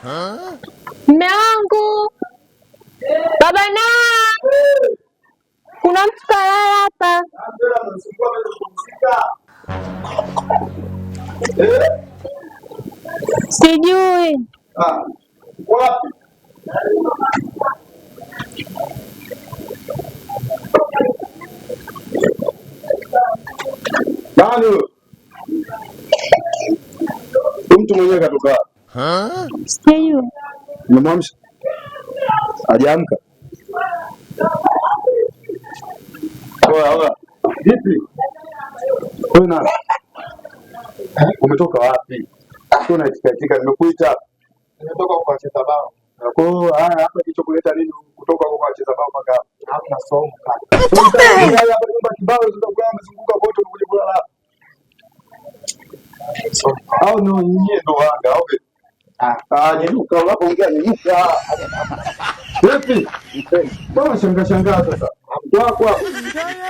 Mme wangu, baba na kuna mtu kalala hapa. Sijui. Wapi? Nani huyo? Mtu mwenyewe katoka. Sijui. Umemwamsha? Hajaamka? Oya, oya. Vipi? Wewe nani? Umetoka wapi? Sio unaitika, nimekuita. Nimetoka kwa wacheza bao. Kwa hiyo haya hapa kilichokuleta nini kutoka huko kwa wacheza bao mpaka hapa? Hamna somo kaka. Hapa nyumba kibao hizo kwa mzunguka kote umekuja kulala hapa. Somo. Au no nyie ndo wanga au vipi? Ah, Ah, nyenyuka unapoongea nyenyuka. Vipi? Mbona shangaa shangaa sasa? Wako hapo.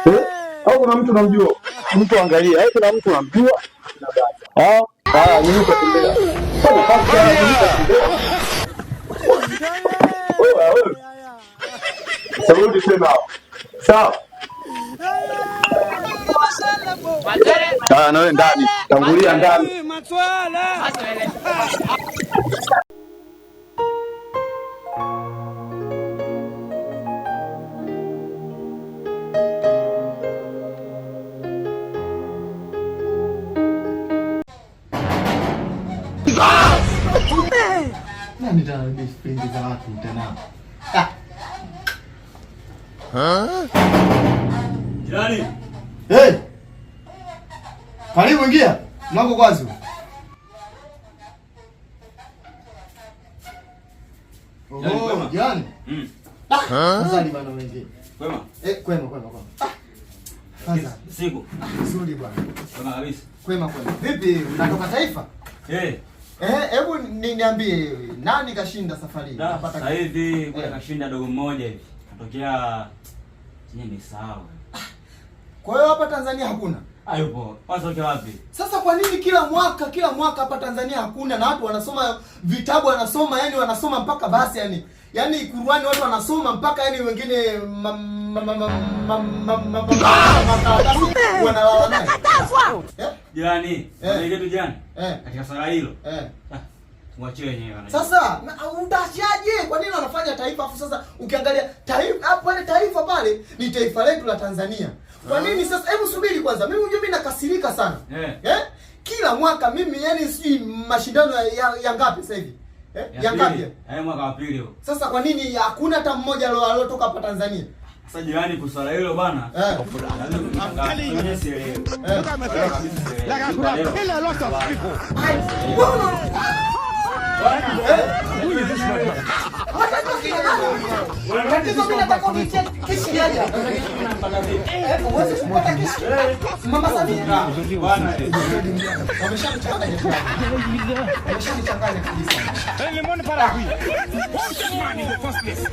Eh? Au kuna mtu unamjua? Mtu angalia, au kuna mtu unamjua? Ah, ah, nyenyuka tembea. Fanya fasta, nyenyuka tembea. Wewe wewe. Sarudi tena hapo. Sawa. Ah, na wewe ndani. Tangulia ndani. Nani tena springi za watu tena? Ah. Jirani. Hey! Karibu ingia. Mlango kwanza. Jirani, Oh, kwema? jirani. Mm. Afadhali bana wengine. Kwema? Eh, kwema kwema kwema. Ah. Afadhali. Siku. Nzuri bwana. Kwema kabisa. Kwema kwema. Vipi unatoka Taifa? Eh, Eh, hebu niambie nani kashinda safari hii? da, Napata sasa hivi kuna Eh. kashinda dogo mmoja hivi. Natokea chenye ni sawa. Kwa hiyo hapa Tanzania hakuna. Hayupo. Kwanza wapi? Sasa kwa nini kila mwaka hapa Tanzania hakuna na watu wanasoma vitabu wanasoma yani wanasoma mpaka basi yani yani Qur'ani watu wanasoma mpaka yani wengine makaratasi wanalala nayo. Eh? Jirani, Eh. kitu jirani. Eh. Katika swala hilo. Eh. Ah, tumwachie wenyewe wanajua. Sasa utachaje? Kwa nini wanafanya taifa afu sasa ukiangalia taifa hapo pale taifa pale ni taifa letu la Tanzania. Kwa nini sasa? Hebu subiri kwanza. Mimi unajua mimi nakasirika sana. Eh. Eh? Kila mwaka mimi yani sijui mashindano ya ngapi sasa hivi? Eh? Ya pili. ngapi? Eh, mwaka wa pili huo. Sasa kwa nini hakuna hata mmoja aliotoka hapa Tanzania? Sasa jirani, kwa swala hilo bana. Eh. Mimi sielewi. Eh. Like I could have killed a lot of people. Ai, wewe Eh? Watajua kina nani? Tatizo mimi nataka unitie kishki aje. Eh, uweze kupata kishki. Mama Samia. Bwana. Wameshanichanganya. Wameshanichanganya kabisa. Le monde parapluie. Man in the first place.